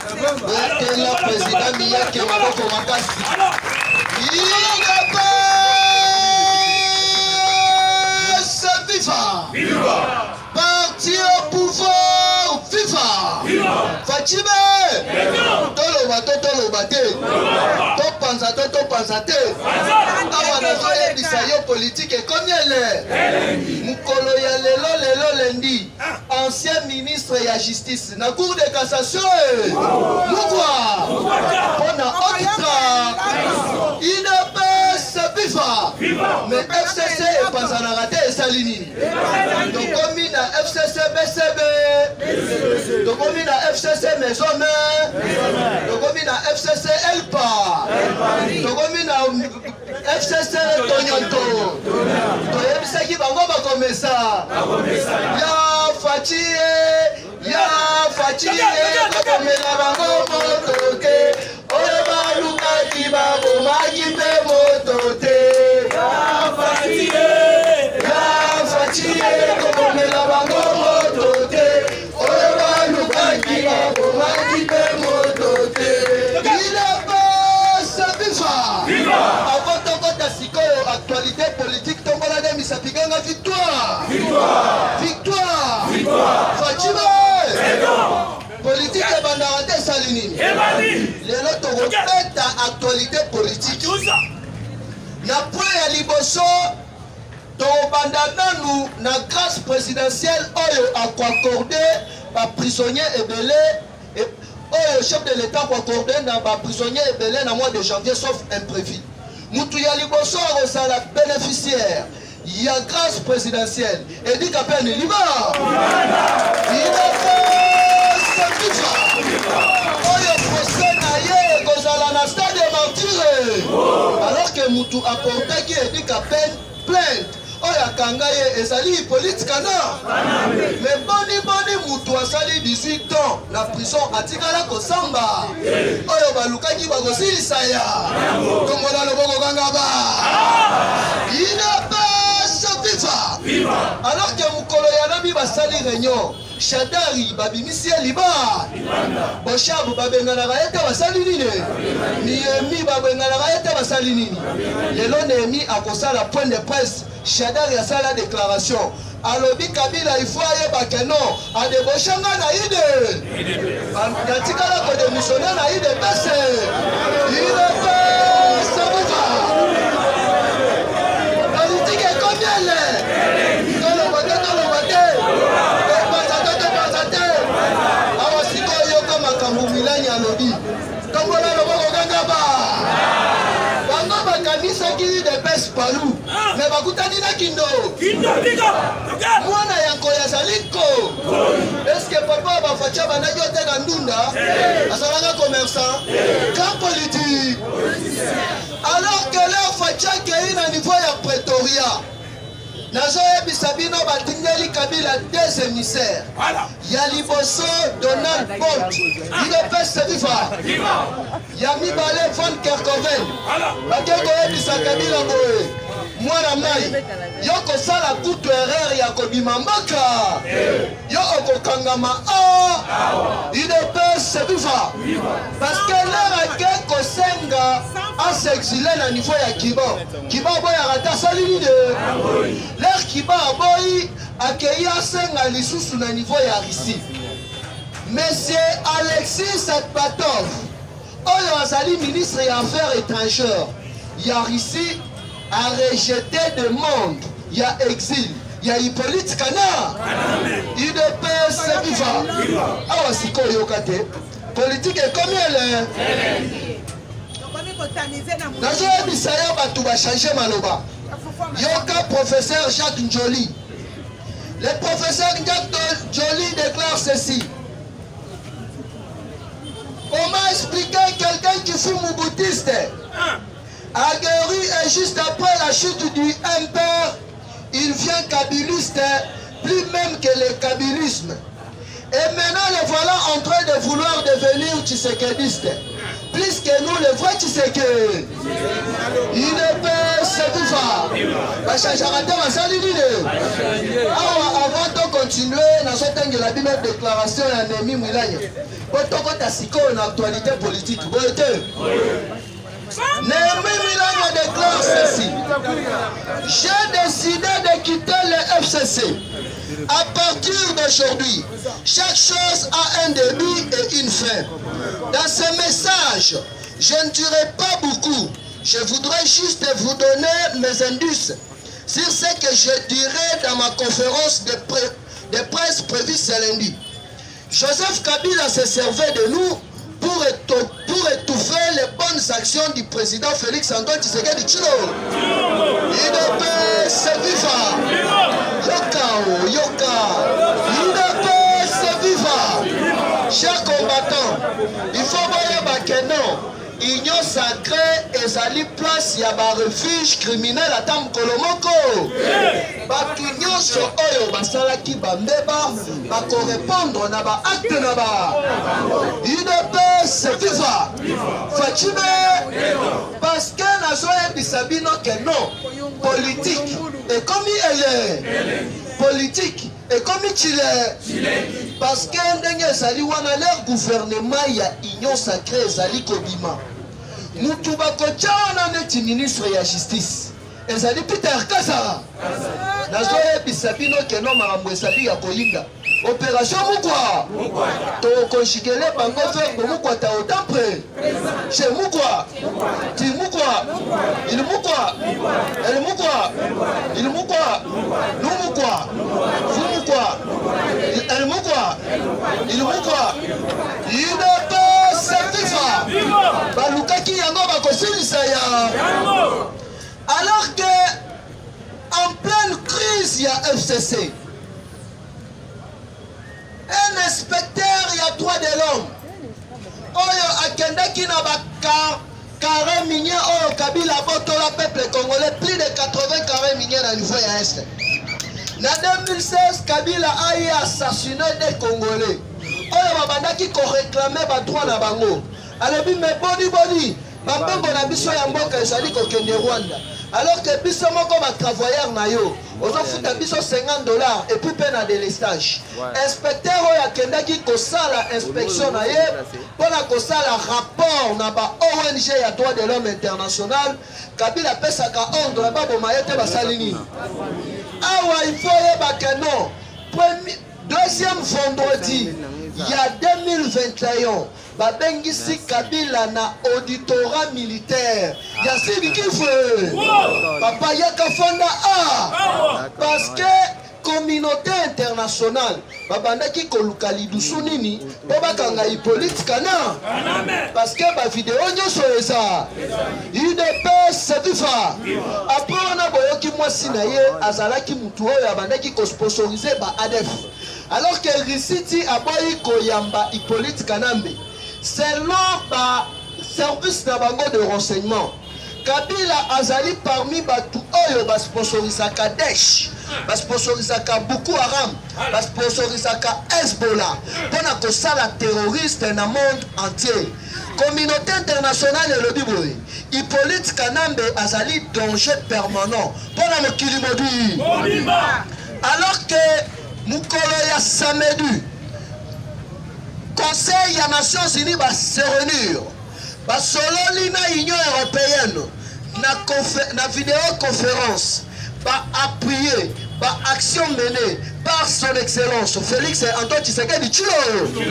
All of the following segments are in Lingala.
Betela président Miyake maboko makasi. UDPS viva! Viva! Parti au pouvoir viva! Viva! Fatshi be! Toloba to toloba te. Topanza to topanza te. Awa nazoyebisa yo politike ekomi ele. Mokolo ya lelo lelo lendi ancien ministre ya justice na cour de cassation eh. Mukwa mpo na haute UDPS viva mais FCC epanzanaka te esali nini tokomi na FCC BCB tokomi na FCC maison mère tokomi na FCC Elpa tokomi na FCC tonyoto toyebisaki bango bakomesa ya Fatshi ya Fatshi tokomela bango moto te oyo balukaki babomaki mpe moto te ya Fatshi tokomela bango moto te oyo balukaki babomaki mpe moto te UDPS viva avant tokota sikoyo actualité politique tombola nde misapi ganga victoire victoire Fatshi politique ebandaka te esali nini lelo tokobeta actualité politique na point ya liboso tokobanda nanu na grâce présidentielle oyo akoaccorde baprisonnier ebele oyo chef de l'état akoaccorde na baprisonnier ebele na mois de janvier sauf imprévu. Mutu ya liboso akozala bénéficiaire ya grâce présidentielle Eddy Kapend liba UDPS viva oyo procès na ye ekozala na stade de martyre alors que mutu aportaki Eddy Kapend plainte oyo akanga ye ezali Hippolyte Kanambe mais boni boni mutu asali 18 ans na prison atikala kosamba oyo balukaki bakosilisa ya tombola loboko kanga ba UDPS viva alors que mokolo ya lobi basali réunion Shadary babimisi ye liba Boshab babenganaka ye te basali nini Néhémie babenganaka ye te basali nini lelo Néhémie akosala point de presse Shadary asala déclaration alobi Kabila il faut ayeba ke non adébauche nga na ide natikala kodémissionne na UDPS UDPS viva politike ekomi ele toloba te toloba te topanza te topanza te awa sikoyo yoka makambo Milani alobi tombola loboko kanga ba bango bakanisaki UDPS palu me bakutani na kindo mwana ya nkoyi azali ko eske papa baFatshi abandaki oteka ndunda azalaka commerçant grand politique alors que leur Fatshi akei na niveau ya Pretoria nazoyebisa bino batindeli Kabila deux émissaires ya liboso Donald Bolt UDPS viva ya mibale Van Kerkoven bake koyebisa Kabila boye mwana mai yo kosala kutu erreur ya kobima mboka yo okokangama a UDPS viva parce que l'heure ake kosenga as'exile na niveau ya Cuba Cuba aboyaka te asali nini l'heure Cuba aboyi akei asenga lisusu na niveau ya Russie monsieur Alexis Satpatov oyo azali ministre ya affaires étrangères ya Russie a rejeté demande ya exil ya Hippolyte Kanambe UDPS viva awa sikoyo yoka te politike ekomi ele nazoyebisa yo bato bachange maloba yoka professeur Jacques Njoli le professeur Jacques Njoli déclare ceci: comment expliquer quelqu'un qui fut moubutiste aguerri et juste après la chute du MPR il vient kabiliste plus même que le kabilisme et maintenant le voilà en train de vouloir devenir tshisekediste plus que nous le vrai Tshisekedi UDPS viva bachangeaka te basali nini awa avant to continuer, nazotangela bino déclaration ya Néhémie Mwilanya po tokota sikoyo na actualité politique. Boye te? Néhémie Mwilanya déclare ceci: j'ai décidé de quitter le FCC. À partir d'aujourd'hui, chaque chose a un début et une fin. Dans ce message, je ne dirai pas beaucoup. Je voudrais juste vous donner mes indices sur ce que je dirai dans ma conférence de presse prévue ce lundi. Joseph Kabila se servait de nous pour étouffer les bonnes actions du président Félix Antoine Tshisekedi Tshilombo. UDPS viva! Yoka o yoka! UDPS viva! Chers combattants, il faut boyeba que non, Union sacrée ezali place ya ba refuge criminel ata mokolo moko. Bato nyonso oyo basalaki bambeba bakorépondre na ba acte na ba UDPS viva! Fatshi be! Parce que nazoyebisa bino que non, politique ekomi ele, politique ekomi chile, parce que ndenge ezali wana, leur gouvernement ya Union sacrée ezali kobima, mutu bakotya wana neti ministre ya justice ezali Peter Kasa. Nazoyebisa bino que non, makambo ezali ya koyinda. Opération mukwa, tokoconjuguer bango verbe mukwata au temps près. Chez mukwa, tu mukwa, il mukwa, elle mukwa, il mukwa, nous mukwa, vous mukwa, elle mukwa, il mukwa. UDPS viva! Balukaki yango, bakosilisa ya. Alors que en pleine crise ya FCC, un inspecteur ya droit de l'homme oyo akendaki na bacarré minier oyo Kabila abotola peuple congolais, plus de 80 carré minier na niveau ya Est na 2016, Kabila aye assassiné des Congolais oyo babandaki koréclamer badroit na bango. Alobi: me boni boni bambongo na biso ya mboka ezali kokende Rwanda, alors que biso moko batravailleur na yo ozofuta biso 50 $ et puis mpe na délestage? Inspecteur oyo akendaki kosala inspection na ye mpona kosala rapport na ba ONG ya droit de l'homme international, Kabila apesaka ordre baboma ye te. Basali nini awa? Il faut yeba que non, deuxième vendredi ya 2021, babengisi Kabila na auditorat militaire ya Sud Kivu. Papa, yaka fonda a, parce que communauté internationale babandaki koluka lidusu nini mpo bakanga Hippolyte Kana, parce que bavideo nyonso eza. UDPS viva! Après wana, boyoki mwasi na ye azalaki mutu oyo abandaki kosponsoriser ba ADF, alors que Russie aboyi koyamba Hippolyte Kanambe selon ba service na bango de renseignement. Kabila azali parmi bato oyo basponsorisaka Daesh, basponsorisaka Boko Haram, basponsorisaka Hezbollah mpona kosala terroriste na monde entier. Communauté internationale elobi boye: Hippolyte Kanambe azali danger permanent mpona mokili mobi. Alors que mokolo ya samedi, Conseil ya Nations unies base réunir, basololi na Union européenne na vidéoconférence, baappuyer baaction menée par son excellence Félix Antoine Tshisekedi Tshilombo.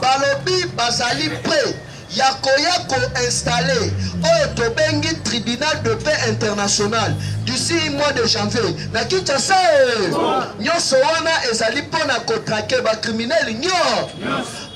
Balobi bazali prêt ya koya koinstaller oyo tobengi tribunal de paix international d'ici mois de janvier na Kinshasa. Nyonso wana ezali mpona kotraquer bacriminel nyonso.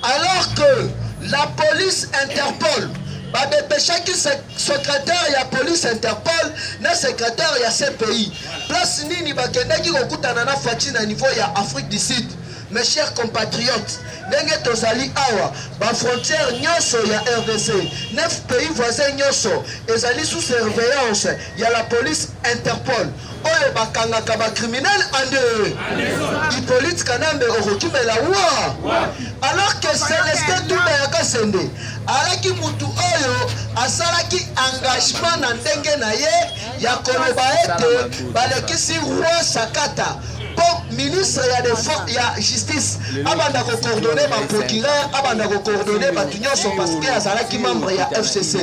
Alors que la police Interpol badépêchaki secrétaire ya police Interpol na secrétaire ya CPI, place nini bakendaki kokutana na Fatshi na niveau ya Afrique du Sud. Mes chers compatriotes, ndenge tozali awa, bafrontière nyonso ya RDC, 9 pays voisins nyonso ezali sous surveillance ya la police Interpol oyo bakangaka bacriminel ande. Hippolyte Kanambe okokimela wa? Alors que Celestin Tumba ya Kasende alaki mutu oyo asalaki engagement na ndenge na ye ya koloba ete balekisi roi Sakata. Mpo ministre ya defense, ya justice abanda kocoordonne baprocureur, abanda kocoordonne bato nyonso, parce que azalaki membre ya FCC.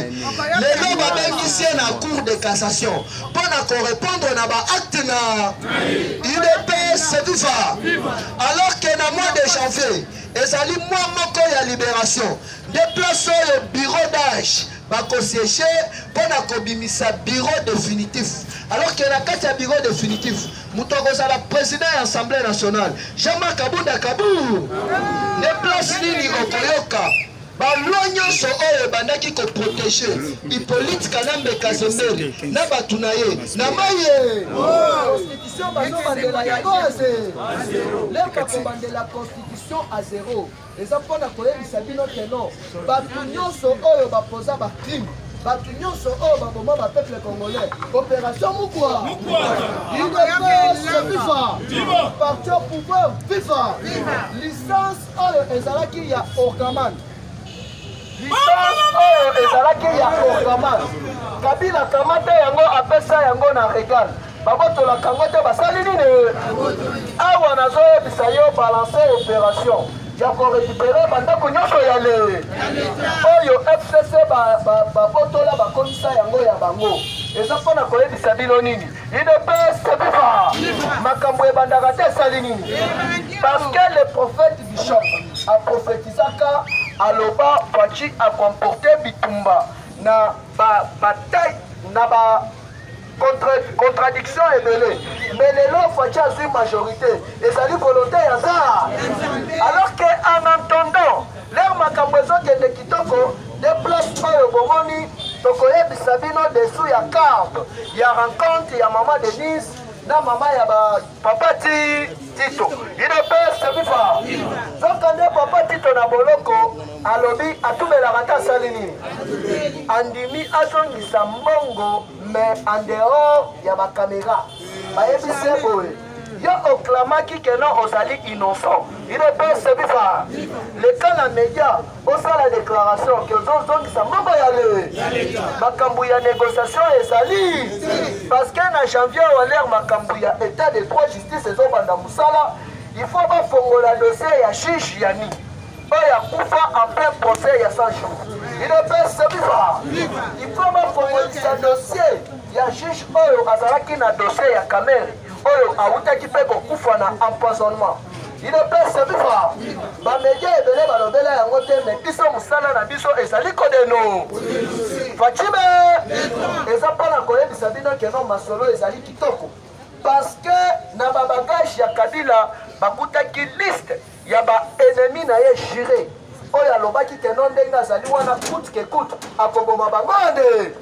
Lelo babengisi ye na Cour de cassation mpo na korépondre na baacte na UDPS viva, alors que na mois de janvier ezali mois moko ya libération. Nde place oyo bureau d'âge bakosiéger mpo na kobimisa bureau définitif, alors que na kati ya bureau définitif, moto akozala président ya Assemblée nationale, Jean-Marc Kabunda Kabu. Nde place nini okoyoka baloi nyonso oyo ebandaki koprotéger Hippolyte Kanambe Kazembere na bato na ye na maye constitution bazobandela yango à zéro. Leka kobandela constitution à zéro eza mpona koyebisa bino que non, bato nyonso oyo bapoza bacrime, bato nyonso oyo baboma bapeuple congolais, opération mukwa. UDPS viva, parti au pouvoir viva. Licence oyo ezalaki ya Orgaman, licence oyo ezalaki ya Orgaman, Kabila kamata yango, apesa yango na Regal. Babotolaka yango te, basali nini? Awa nazoyebisa yo, balance opération ya korécupérer bandako nyonso ya le oyo FCC babotola, bakomisa yango ya bango. Eza mpona koyebisa bino nini? UDPS viva. Makambo ebandaka te, esali nini? Parce que le prophète bishop aprofetizaka, aloba Fatshi akomporte bitumba na bataille na ba contradiction ebele. Mais lelo Fatshi azwi majorité, ezali volonté ya Nzambe. Alors que en entendant l'heure makambo ezokende kitoko, nde place oyo bomoni tokoyebisa bino dessous ya carte ya rencontre ya mama Denise na mama ya papa ti Tito. UDPS viva. Nzokande papa Tito na boloko alobi atumelaka te, asali nini? Andimi azongisa mbongo, mais en dehors ya bacaméra. Bayebisi ye boye: yo oklamaki que non, ozali innocent. UDPS viva. Leka na média, osala déclaration ke ozozongisa mbongo ya le. Makambo ya négociation ezali parce que na janvier waler, makambo ya état de droit, justice ezobanda mosala. Il faut bafongola dossier ya juge yani oyo akufa en plein procès ya 100 jours. UDPS viva. Il faut bafongolisa dossier ya juge oyo azalaki na dossier ya Kamerhe, oyo awutaki mpe kokufa na empoisonnement. UDPS viva. Bamedia ebele balobela yango te, mais biso mosala na biso ezali kodeno Fatshi be. Eza mpona koyebisa bino que non, masolo ezali kitoko, parce que na babagage ya Kabila bakutaki liste ya baennemi na ye juré, oyo alobaki que non, ndenge azali wana, coûte que coûte akoboma bango. Nde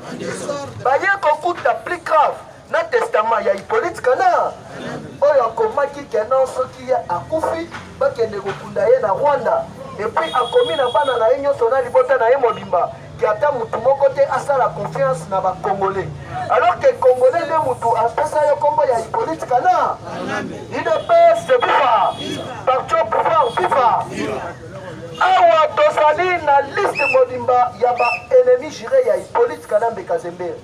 baye kokuta plus grave na testament ya Hippolyte Kana, oyo akomaki que non, soki ye akufi, bakende kokunda ye na Rwanda. Et puis akomi na bana na ye nyonso na libota na ye mobimba ke ata mutu moko te asala confiance na bacongolais, alors que congolais nde mutu apesa yo nkombo ya Hippolyte Kana. UDPS viva, parti au pouvoir viva. Awa tozali na liste mobimba ya baennemi juré ya Hippolyte Kanambe Kazembere.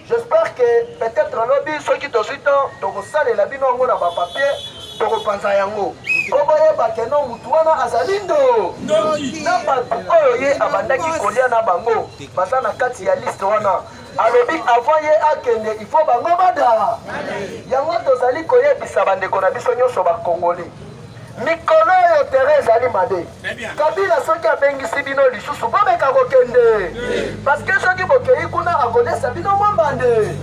J'espère que peut-être lobi, soki tozwi temps, tokosalela bino yango na bapapier, tokopanza yango mpo boyeba que non, mutu wana azali ndo na bato oyo ye abandaki kolia na bango, baza na kati ya liste wana. Alobi avant ye akende, il faut bango bada yango. Tozali koyebisa bandeko na biso nyonso bacongolais, mikolo oyo terrain ezali mabe. Kabila soki abengisi bino lisusu, bomeka kokende, parce que soki bokei kuna, akolesa bino mwa mbande.